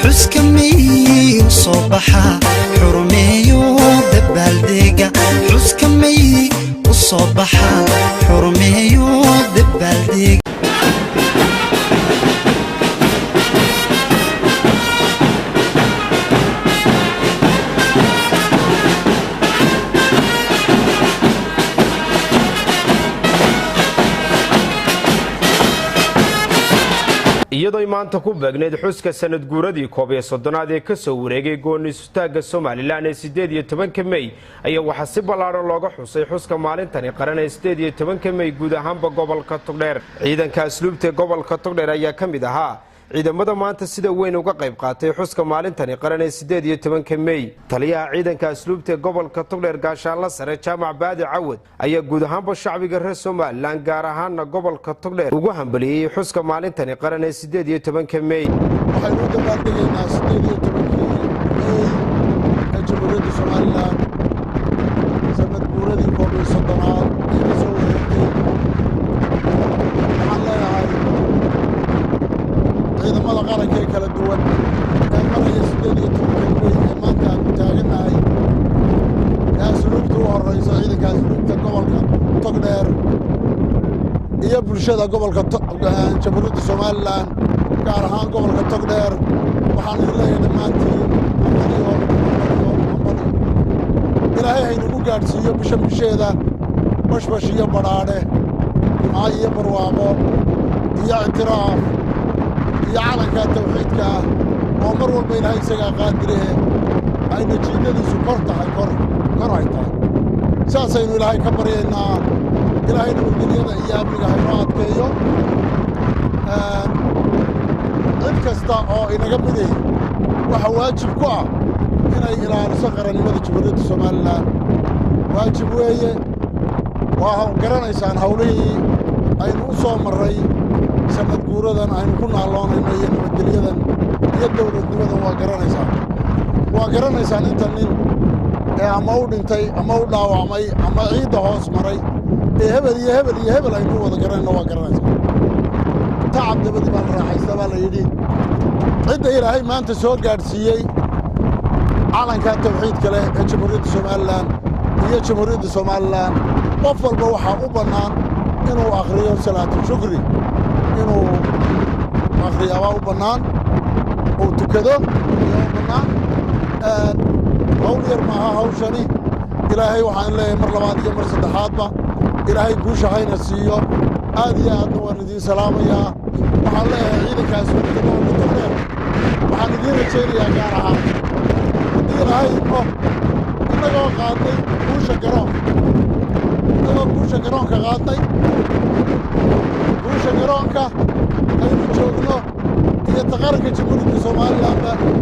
Xuska May u soo baxa, xurmeeyo dabaaldega. Xuska May u soo baxa, xurmeeyo dabaaldega. Iyadooy maanta ku beegnayd xuska sanad guuradii 31aad ee kasoo wareegay gooni isutaagga Somaliland ee 18-ka Mey, ayaa waxaa si ballaadhan looga xusay xuska maalintani qaran ee 18-ka Mey guud ahaanba gobolka Togdheer. Ciidanka asluubta gobolka Togdheer ayaa ka mid ahaa ciidamada maanta sida weyn uga qayb qaatay xuska maalintani qaran ee 18-ka Mey. Taliyaha ciidanka asluubta gobolka Togdheer, gaashaanla sare Jaamac Baadi Cawad, ayaa guud ahaanba shacbiga reer Somaliland, gaar ahaana gobolka Togdheer, ugu hambaliyey xuska maalintani qaran ee 18-ka Mey. Waxaynu u dabaaldegaynaa 18-kii Mey ee Jamhuuriyadda Somaliland, sanad guuradii 31aad ee ka soo wareegtay. Waxaan leeyahay ciidamada qaranka ee kala duwan ee maraya 18-ka Mey ee maanta aanu taagannahay, ee asluubta u horrayso, ciidanka asluubta gobolka Togdheer iyo bulshada gobolka Jamhuuriyadda Somaliland, gaar ahaan gobolka Togdheer, waxaan idin leeyahay dhammaantiin hambalyo, hambalyo, hambalyo. Ilaahay haynagu gaadhsiiyo bishan bisheeda bashbash iyo badhaadhe, jimco iyo barwaaqo iyo ictiraaf iyo calankaa tawxiidka ah oo mar walba Ilaahay isagaa qaadirahe ayna jiiddadiisu kor tahay, kor kor ay tahay. Saasaynu Ilaahay ka baryaynaa. Ilaahay nabadgelyada iyo amniga haynoo adkeeyo. Cid kasta oo inaga miday waxa waajib ku ah inay ilaaliso qarannimada Jamhuuriyadda Somaliland. Waajib weeye. Waa garanaysaan hawlihii aynu u soo marray sanad guuradan aynu ku naalloonayno iyo nabadgelyadan iyo dowladnimadan. Waa garanaysaan, waa garanaysaan inta nin ee ama u dhintay ama u dhaawacmay ama ciidda hoos maray ee hebel iyo hebel iyo hebel aynu u wada garanayno. Waa garanaysaan. Tacab dabadii baan raaxaysta baa la yidhi. Cidda Ilaahay maanta soo gaadhsiiyey calankaa tawxiidka leh ee Jamhuuriyadda Somaliland iyo Jamhuuriyadda Somaliland, qof walba waxaa u bannaan inuu akhriyo salaatu shukri, inuu akhriyaabaa u bannaan, uu tukado ayaa u bannaan. Hawl yar maaha hawshani. Ilaahay waxaan leeyahay mar labaad iyo mar saddexaadba, Ilaahay guusha hayna siiyo. Aad iyo aadna waan idiin salaamayaa. Waxaan leeyahay ciidanka asluubta gobolka Togdheer, waxaan idiin rajaynayaa gaar ahaan haddii Ilaahay idmo, innagoo qaadnay guusha garoonka, innagoo guusha garoonka qaadnay, guusha garoonka aynu joogno iyo taqaranka Jamhuuriyadda Somalilandba.